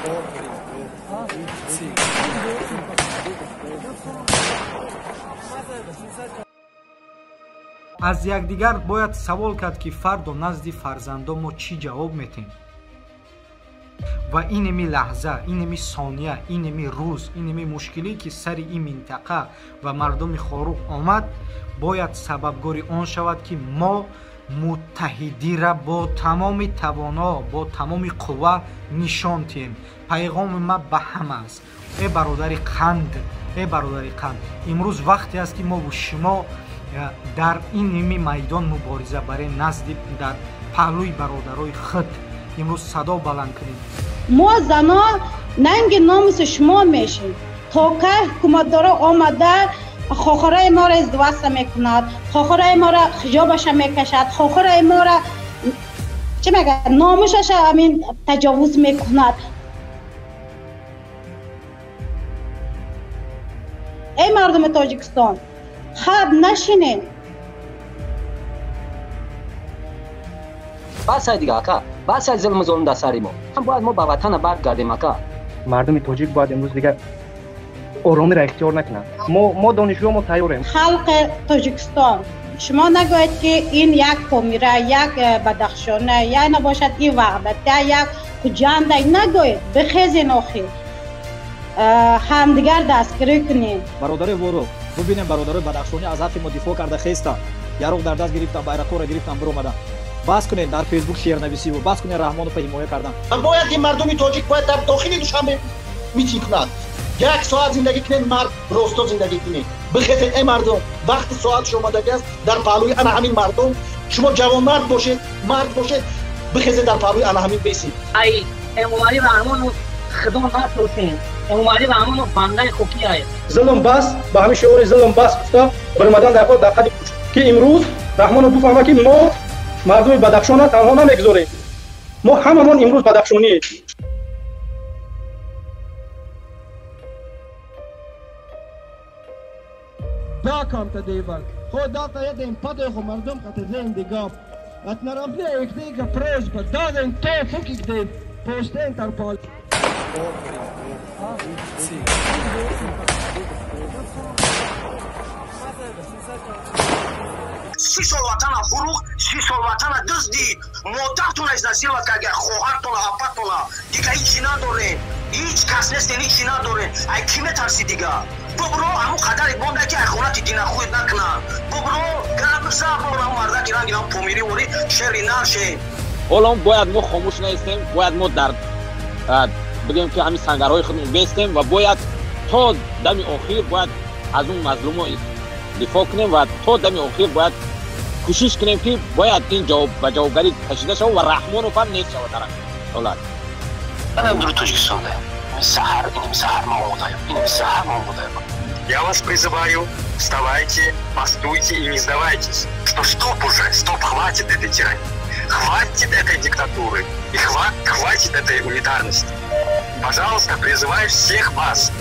Аз якдигар бояд савол кард, ки фардо назди фарзандон мо чӣ ҷавоб метем? Ва инеми лаҳза, инеми сония, инеми рӯз, инеми мушкилӣ, ки сари ин минтақа ва мардуми Хоруғ омад, бояд сабабгори он шавад, ки мо муттаҳидира бо тамоми тавоно, бо тамоми қувва нишон диҳем. Пайғоми ман ба ҳама аст: э бародари қанд, э бародари қанд, имрӯз вақте аст, ки мову шумо дар ин ними майдон мубориза барем, назди дар паҳлӯи бародарои худ имрӯз садо баланд кунем. Мо занон нанги номуси шумо мешем. То кай ҳукуматдоро омада хохораи моро издивоса мекунад, хохораи моро ҳиҷобаша мекашад, хохораи моро чӣ мегӯяд, номусаша ҳамин таҷовуз мекунад. Эй мардуми Тоҷикистон, хаб нашинед. Бас ай дига, ака, бас ай зулму золм дар сари мо. Бояд мо ба ватана баргардем, ака. Мардуми тоҷик бояд имрӯз дигар оромиро ихтиёр накунанд. Мо донишҷӯ, мо тайёрем. Халқи Тоҷикистон, шумо нагӯед, ки ин як Помира, як Бадахшона, я набошад ин Ваҳдата, як Хуҷанда. Нагӯед, бихезен, охир ҳамдигар дастгирӣ кунем. Бародарои Воруғ, бубинем, бародарои бадахшонӣ аз ҳаққи мо дифоъ карда хестанд, яроқ дар даст гирифтан, байрақҳоро гирифтан, биромаданд. Бас кунед дар Фейсбук шеърнависиву бас кунед Раҳмонова ҳимоя кардан. Бояд ин мардуми тоҷик бояд дар дохили Душанбе митинг кунад. Як соат зиндагӣ кунед, мард росто зиндагӣ кунед. Бихезед, эй мардум, вақти соатш омадагӣ аст. Дар паҳлӯи ана ҳамин мардум шумо ҷавонмард бошед, мард бошед, бихезед, дар паҳлӯи ана ҳамин бесед. Ай Эмомалӣ Раҳмонов худо напросем, Эмомалӣ Раҳмонов бандаи хокӣ ай. Зулм бас, ба ҳамин шиори зулм бас гуфта баромадан дар дар қади, ки имрӯз Раҳмонов бифаҳмад, ки мо мардуми Бадахшона танҳо намегузорем. Мо ҳамамон имрӯз бадахшонӣ. Да девал. Хо дата едем падехо мардум хате зендига. От наравне ихнига просьба, даден то фукик де постен тарпал. 30 сол ватана фурӯх, 30 сол ватана дуздӣ, модартона изнасиловать карда, хоҳартона, апатона. Дига ҳичи надорем, ҳеҷ кас нестем, ҳичи надорем. Ай кӣ метарсӣ дига? Бубро, ҳамун қадаре бонда, ки ай хонати динахӯед накунанд. Бубро, гап за, бубро, ҳамун мардаки ранги ҳам помирӣ ворӣ шери наше. Ҳоло бояд мо хомӯш наистем, бояд мо дар бигем, ки ҳамин сангарҳои худмон бестем ва бояд то дами охир бояд аз он мазлумо дифоъ кунем ва то дами охир бояд кӯшиш кунем, ки бояд ин ба ҷавобгарӣ кашида шавад ва Раҳмонов ҳам нест шавад дар ҳолат. Манам Тоҷикистон саҳар, иним саҳар ма омодаем, иним саҳар ма омодаем. Я вас призываю, вставайте, бастуйте и не сдавайтесь. Что стоп уже, стоп, хватит этой тирании. Хватит этой диктатуры и хватит этой унитарности. Пожалуйста, призываю всех вас.